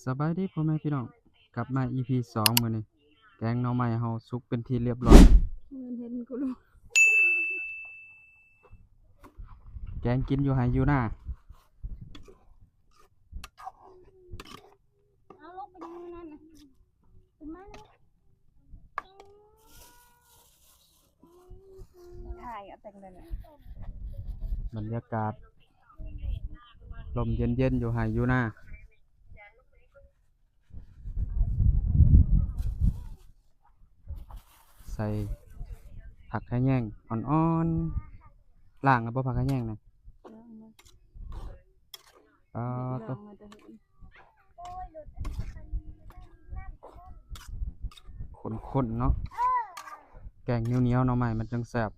ສະບາຍດີພໍ່ແມ່ພີ່ນ້ອງ ກັບມາອີພີສອງ ມື້ນີ້ແກງໜໍ່ໄມ້ເຮົາສຸກເປັນທີ່ລຽບລ້ອຍ. ເຫັນ ເຫັນກູຮູ້ ແກງກິນຢູ່ໄຮ່ຢູ່ນາ. ເອົາລົງໄປຢູ່ນັ້ນນະ ຂຶ້ນມາແລ້ວ ຖ່າຍເອົາແຕ່ງນັ້ນນະ. ບັນຍາກາດລົມເຢັນໆ ຢູ່ໄຮ່ຢູ່ນາ. ໃສ່ຜັກຂະແຍງອ່ອນໆ. ລ້າງແລ້ວບໍ່ຜັກຂະແຍງນະ? ອໍ ໂຕ ຂ້ນໆ ເນາະ. ແກງໜຽວໆ ໜໍ່ໄມ້ມັນຈັ່ງແຊບ.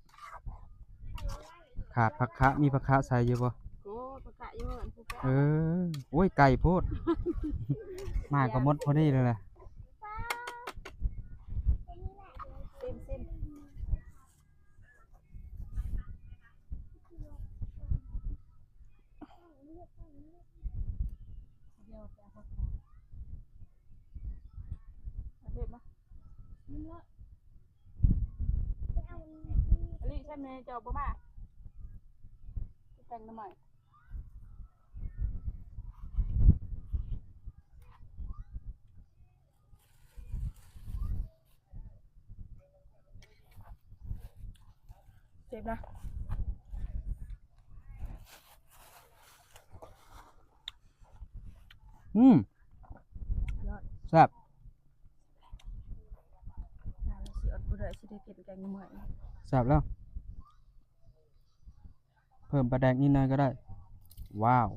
ຂາດຜັກຄະ ມີຜັກຄະໃສ່ຢູ່ບໍ່? ໂອ້ ຜັກຄະຢູ່ເຮືອນ ເອີ ໂອ້ຍ ໄກໂພດ. ມາກໍໝົດພໍດີເລີຍແຫຼະ. ອາລີ ໃຊ່ແມ່ເຈົ້າບໍ່ມາ ແກງໜໍ່ໄມ້. ເຈັບນະ. ອືມ ຍອດ ແຊບ. ຕາຍແລ້ວ ຊິອົດບໍ່ໄດ້ ຊິໄດ້ກິນແກງໜໍ່ໄມ້. ແຊບແລ້ວ. ເພີ່ມປາແດກນິດໜ້ອຍກໍໄດ້. ວ້າວ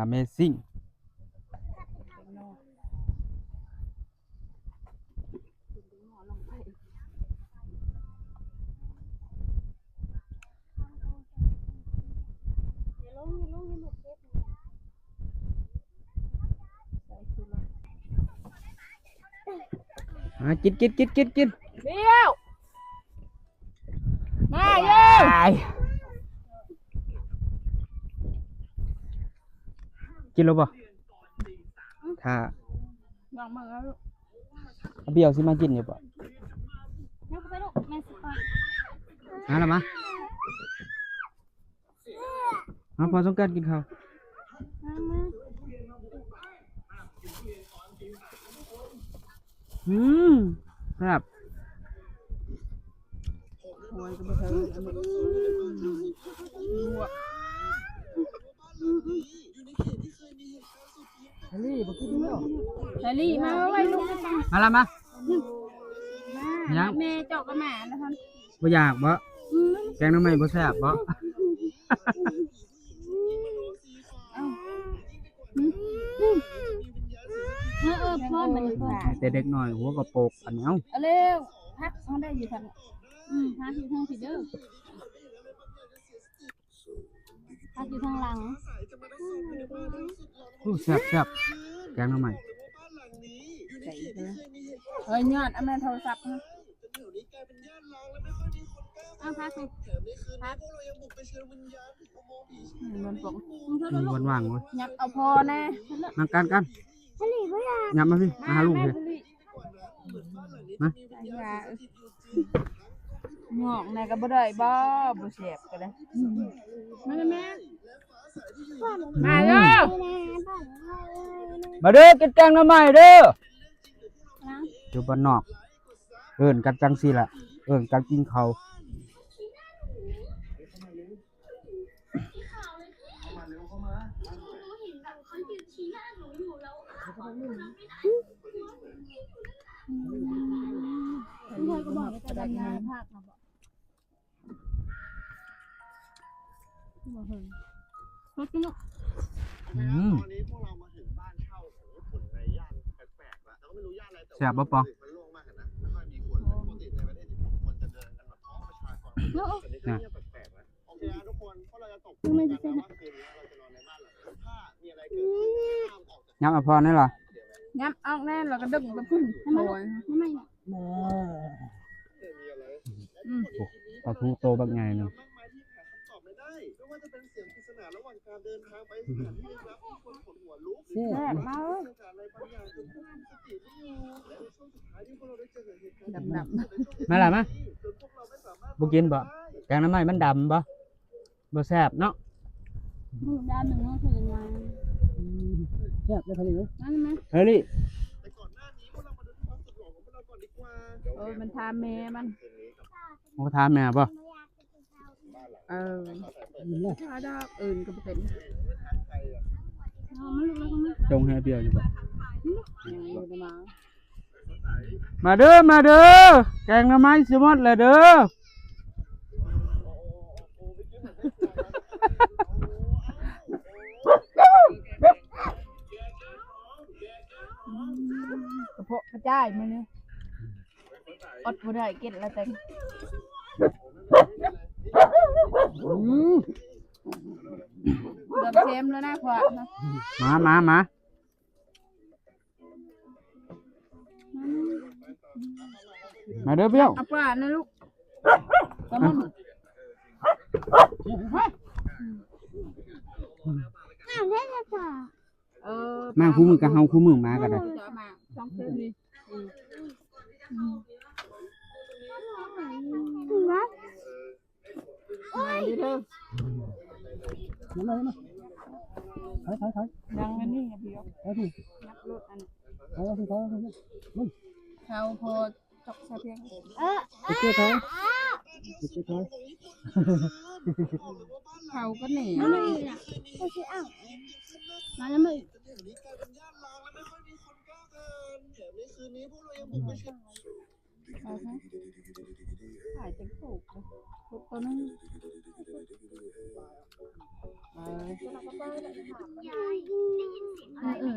Amazing. ອ່າ ກິນ ກິນ ກິນ ກິນ ກິນ. ດຽວ ມາເດີ້. ກິນແລ້ວບໍ່? ຖ້າ ລອງເບິ່ງເອົາລູກ. ອາບີເອົາຊິມາກິນຢູ່ບໍ່? ຍົກໄປລູກ ແມ່ຊິປ້ອນ. ມາລະມາ. ມາ ພໍ່ສົງການກິນເຂົ້າ. ມາ ມາ. ອືມ ແຊບ. ໂອ້ຍ ກໍບໍ່ເທີ ອັນນີ້ ລວກ. ອາລີ ບໍ່ກິນບໍ່? ອາລີ ມາໄວ້ລູກ ມາລະມາ. ຫຍັງ? ແມ່ເຈົ້າກໍມານະ. ບໍ່ຢາກບໍ່? ອືມ ແກງໜໍ່ໄມ້ບໍ່ແຊບບໍ່? ເອີ ເອີ ພ້ອມບັດນີ້ ພ້ອມ. ໃຫ້ແຕ່ເດັກນ້ອຍຫົວກະໂປກອັນນີ້. ເອົາ ເອົາແລ້ວ ຜັກເຮົາໄດ້ຢູ່ທາງ ອືມ ຫາທີ່ທາງພີ້ເດີ້. ຜັກຢູ່ທາງຫຼັງ. ໂອ້ ແຊບໆ ແກງໜໍ່ໄມ້. ເອີຍ ຍອດ ເອົາແມ່ໂທລະສັບມາ. ເອົາຜັກໃຫ້ ຜັກ ອືມ ມັນປົງ ມັນຫວ່າງເວີຍ. ຫຍັບເອົາພໍແນ່ ມາກັນກັນ. ຫຍັບມາພີ້ ມາຫາລຸງພີ້. ມາ ງອກແນ່ກໍບໍ່ໄດ້ບໍ່ ບໍ່ແຊບກໍໄດ້. ມາແມ່ ມາເດີ້ ມາເດີ້ ກິນແກງໜໍ່ໄມ້ເດີ້. ຢູ່ບ້ານນອກເອີ້ນກັນຈັ່ງຊີ້ແຫຼະ ເອີ້ນກັນກິນເຂົ້າ. ອືມ ຕອນນີ້ພວກເຮົາມາເຖິງບ້ານເຊົ່າຂອງຍີ່ປຸ່ນໃນຍ່ານແປກໆ ແລ້ວ ແລ້ວກໍໄມ່ຮູ້ຍ່ານໃດ ແຕ່ວ່າ ແຊບບໍ່ປອງ? ມັນໂລ່ງມາກເຫັນນະ ແລ້ວກໍມີຄົນ ປົກກະຕິໃນປະເທດຍີ່ປຸ່ນ ຄົນຈະເດີນກັນແບບ ອໍ ປະຊາກອນ ເຂົາເດີນກັນ ນີ້ກໍຍັງແປກໆ ນະ. ໂອເຄ ອ່ະ ທຸກຄົນ ພວກເຮົາຈະຕົກລົງກັນວ່າຄືນນີ້ເຮົາຈະນອນໃນບ້ານຫຼັງໃດ ຖ້າມີອະໄລເກີດຂຶ້ນ ຫ້າມອອກຈາກ ຫຍັບເອົາພໍແນ່ລະ ຫຍັບອອກແນ່ ແລ້ວກໍດຶງໄປພຸ້ນ. ໂອ້ຍ ອືມ ໂອ້ ປາທູໂຕບັກໃຫຍ່ໜຶ່ງ. ແຊບມາກ. ດຳໆ ມາລະມາ. ບໍ່ກິນບໍ່? ແກງໜໍ່ໄມ້ມັນດຳບໍ່? ບໍ່ແຊບເນາະ. ອືມ ດຳໜຶ່ງເນາະ ຄືຍັງໄງ. ອືມ ແຊບເດ້ ພໍດີເດ້. ມາ ມາ ເຮີລິ. ເອີ ມັນຖາມແມ່ມັນ. ໂອ້ ຖາມແມ່ບໍ່? ເອີ ກິນແລ້ວ ຖ້າດອກອື່ນກໍບໍ່ເປັນ. ເອົາມາລູກ ເອົາມາ. ຈົ່ງໃຫ້ເບຍຢູ່ບໍ່? ຍັງບໍ່ໄດ້ມາ. ມາເດີ ມາເດີ ແກງໜໍ່ໄມ້ຊິໝົດແລ້ວເດີ. ກະເພາະກະຈາຍມື້ນີ້ ອົດບໍ່ໄດ້ ກິນແລ້ວແຕ່ງ. ອືມ ເລີ່ມເຄັມແລ້ວນະ ພວກ. ມາ ມາ ມາ. ມາເດີ ເບຍ. ເອົາປານະລູກ. ປາໝຸ່ນ. ເອີ ມາຄູ່ມື້ກັບເຮົາ ຄູ່ມື້ມາກໍໄດ້. ຈະມາສອງເທື່ອນີ້. ອືມ ມາເດີ ມາເດີ ມາ ຖອຍ ຖອຍ ຖອຍ. ດັງອັນນີ້ ອະບີ ຖອຍ ຖອຍ ນັບລົດອັນ ຖອຍ ຖອຍ ຖອຍ ຖອຍ. ເຂົາພໍຈອກສະພຽງ. ເອີ ໂອເຄ ຖອຍ ໂອເຄ ຖອຍ. ເຂົາກໍແໜ້ ມາແລ້ວ ມາແລ້ວ. ຂາຍເຕັມໂຕ ໂຕໜຶ່ງ. ເອີ ເອີ ເອີ ເອີ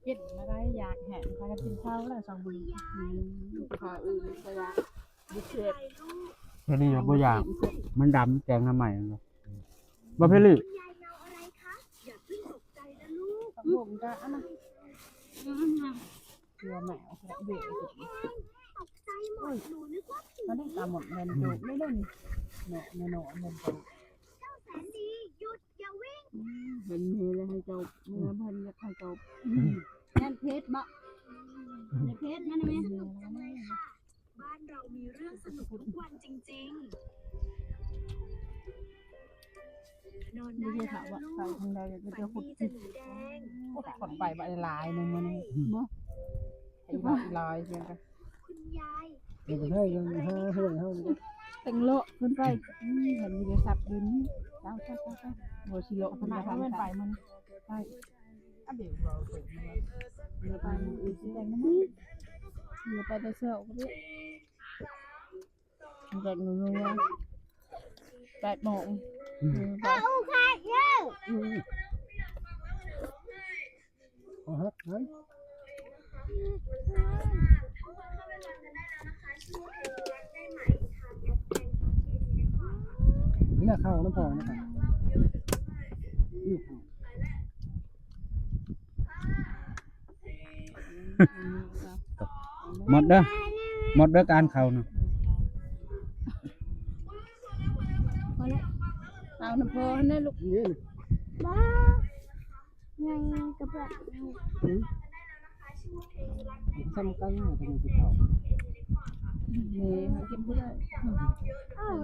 ເຫັນມາໄດ້ ຢາກແຫ້ງ ພາກັນກິນເຂົ້າແລ້ວ ສອງມື້. ອືມ ຂ້າອື່ນກໍຢາກ ບໍ່ແຊບ. ເພລີບໍ່ຢາກ ມັນດຳ ແກງໜໍ່ໄມ້. ບໍ່ເພລີ ມັນໄດ້ຕາໝົດແມ່ນໂຕກເລີຍເນາະ ເນາະ ເນາະ ແມ່ນໂຕກ. ອືມ ເຫັນແມ່ແລ້ວໃຫ້ເຈົ້າເມືອ ເພິ່ນຢາກໃຫ້ເຈົ້າ ອືມ ຢ້ານເຜັດບໍ? ຢ່າເຜັດ ມານຳແມ່. ບ້านเรามีเรื่องสนุกทุกวันจริงๆ นอนได้แล้วนะลูก ฝันดีจะหนูแดง ຄົນໄປບັກຫຼາຍໜຶ່ງມື້ນີ້ ບໍ່ ໄປບັກຫຼາຍ ເພິ່ນກໍ ຄຸນຍາຍ ເປັນເຮີຍເຮົາ ເປັນເລາະເພິ່ນໄປ. ອືມ ເຫັນມີໂທລະສັບຢູ່ນີ້ ເຈົ້າ ເຈົ້າ ເຈົ້າ ບໍ່ຊິເລາະ ເພິ່ນໄປ ເພິ່ນໄປມື້ນີ້ ໄປ. ອາເບວເວົ້າເປັນວ່າ ເຮົາໄປມື້ອື່ນຊິແຕ່ງນຳມັນ ເຮົາໄປແຕ່ເຊົ້າກໍໄດ້ ແປດໂມງ ແປດໂມງ. ອືມ ເອົາຂາດເດີ ອືມ ເອົາຮັກເດີ ນີ້ນະ ເຂົ້ານຳພໍ່ນະ ນີ້ເຂົ້າ. ໝົດເດີ ໝົດເດີ ການເຂົ້ານະ. ພໍແລ້ວ ເອົານຳພໍ່ຫັ້ນແຫຼະລູກ. ນີ້ ບໍ່ ຍັງກະເພື່ອນ ອືມ ສ່ຳກັນ ເຂົາກິນບໍ່ໄດ້. ເອົາ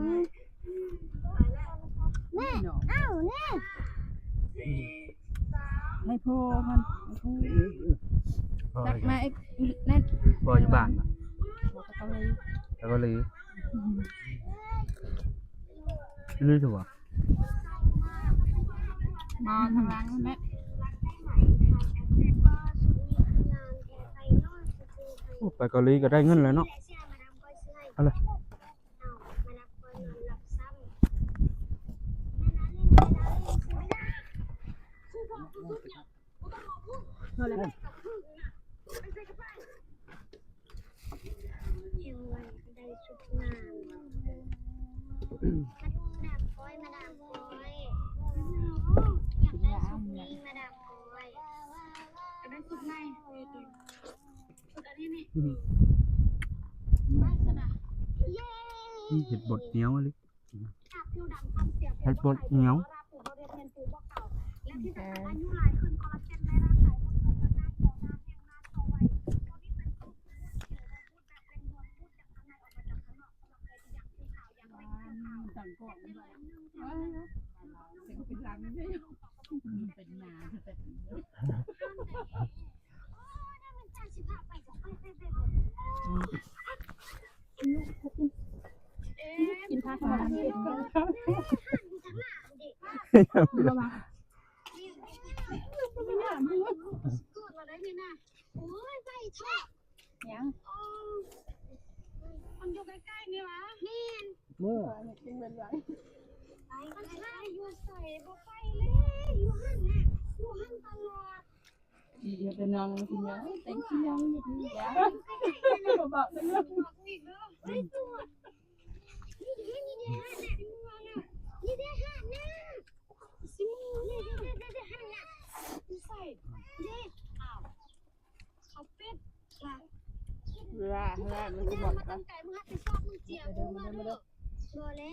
ແມ່ ເອົາແນ່ ໃຫ້ພໍ່ມັນ ໃຫ້ພໍ່ ຕັກມາອີກນັ້ນ. ພໍ່ຢູ່ບ້ານນະ ແຕ່ເກົາຫຼີ ແຕ່ເກົາຫຼີ. ອືມ ອີ່ຫຼີຕົວະ ມາທາງຫຼັງແມ່. ໂອ້ ໄປເກົາຫຼີກໍໄດ້ເງິນແລ້ວເນາະ ເອົາເລີຍ. ພໍແລ້ວ ໄດ້ຊຸດງາມ ມາດາມກ້ອຍ ມາດາມກ້ອຍ ຢາກໄດ້ຊຸດນີ້ ມາດາມກ້ອຍ ຢາກໄດ້ຊຸດໃໝ່ ຊຸດອັນນີ້ນີ້ ອືມ ເຮັດບົດໜຽວອີ່ຫຼີ. ເຮັດບົດອີ່ຫຍັງ? ກິນຜັກ ຫຍັງ? ມັນຢູ່ໃກ້ໆນີ້ຫວາ? ແມ່ນ. ເມື່ອ ມັນຫາຢູ່ໃສ? ບໍ່ໄປເລີຍ ຢູ່ຫັ້ນນະ ຢູ່ຫັ້ນຕະຫຼອດ. ດີເຮັດແຕ່ນັ່ງກິນຫຍັງ ແຕ່ງກິນຫຍັງຢູ່ນີ້ ບໍ່ບອກເດີ. ເວລາ ເວລາມັນຊິໝົດ ມາຕັ້ງໄກ ມຶງຮັບຜິດຊອບ ມຶງເຈຍກູເດີ ບໍ່ແຫຼະ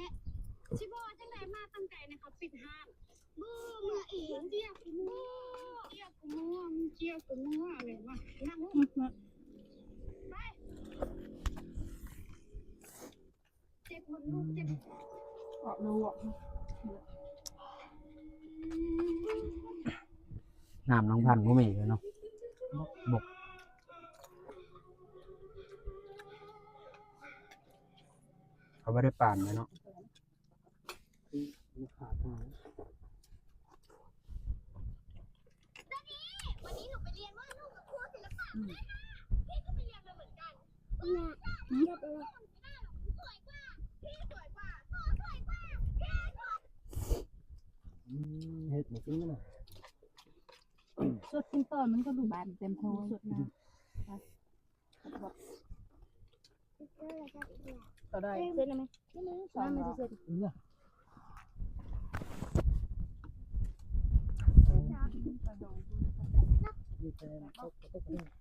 ຊິບໍ່ວ່າຈັ່ງໃດ ມາຕັ້ງໄກນະ ເຂົາປິດຮ້ານ. ບໍ່ ເມື່ອເອງ ເຈຍກູເມືອ ເຈຍກູເມືອ ເຈຍກູເມືອ ແມ່ນບໍ່? ນັ່ງລົງ ໄປ. ເຈັບຄົນລູກເຈັບ ອອກມາວອກ ນ້ຳນ້ອງພັນບໍ່ມີເລີຍເນາະ ບົກ ເຂົາບໍ່ໄດ້ປານເລີຍເນາະ. ອືມ ເຮັດມາກິນນະ ສົດກິນຕໍ່ ມັນກໍຢູ່ບ້ານເຕັມໂພ ສົດນະ. ເທົ່າໃດ? ເສັ້ນໄດ້ໄໝ? ສອງດອກ.